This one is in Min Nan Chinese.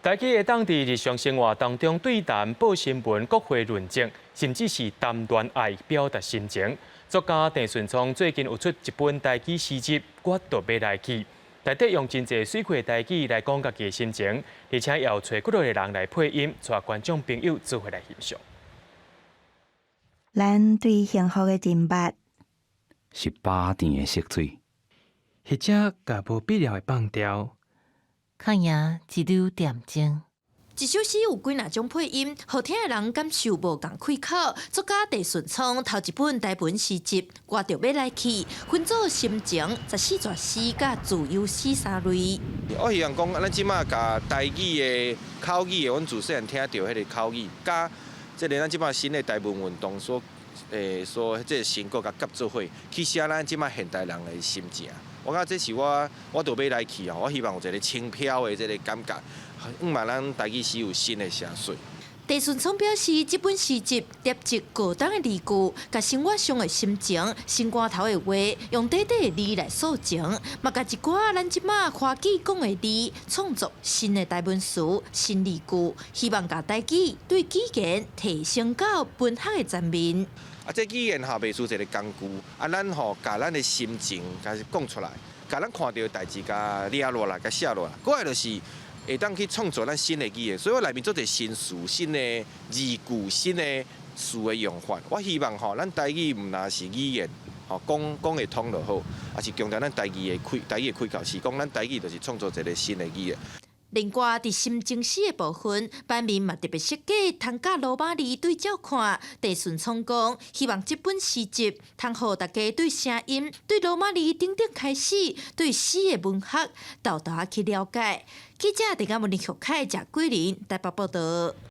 台語會當佇日常生活當中對談、報新聞、國會論證，甚至是談戀愛、表達心情。作家鄭順聰最近有出一本台語詩集《我著欲來去》，內底用真濟媠氣台語來講家己的心情，而且也有揣幾落個人來配音，帶觀眾朋友做伙來欣賞。咱對幸福的認捌，是飽甜的色水，或者共無必要的放掉，較贏一縷恬靜。一首詩有幾若種配音，予聽的人感受無仝開口。作家鄭順聰頭一本台文詩集《我著欲來去》，分做心情、14闕詩佮自由詩三類。我希望講，咱這馬共台語的口語的，阮自細漢聽著彼个口語，佮這个咱這馬新的台文運動所這个成果共結做伙，去寫咱這馬現代人的心情。我感覺這是我著欲來去哦，我希望有一个輕飄的這个感覺，向望咱台語詩有新的寫說。鄭順聰表示，這本詩集疊織過冬的字句，共生活上的心情、心肝頭的話，用短短的字來訴情，嘛共一寡咱這馬華語講的字，創作新的台文詞、新字句，希望共台語對語言提升到文學的層面。啊，這語言吼袂輸一个工具，啊，咱吼共咱的心情共講出來，共咱看著的代誌共掠落來，共寫落來，過來就是會當去創造咱新的語言，所以我內面足濟新詞、新的字句、新的詞的用法。我希望吼，咱台語毋但是語言，吼講講會通就好，也是強調咱台語的開口，是講咱台語就是創造一个新的語言。另外，佇心情詩的部分，版面嘛特別設計，通佮羅馬字對照看。鄭順聰講，希望這本詩集通予大家對聲音、對羅馬字等等開始，對詩的文學沓沓仔去了解。記者鄭嘉文、林玉凱、賈桂琳台北報導。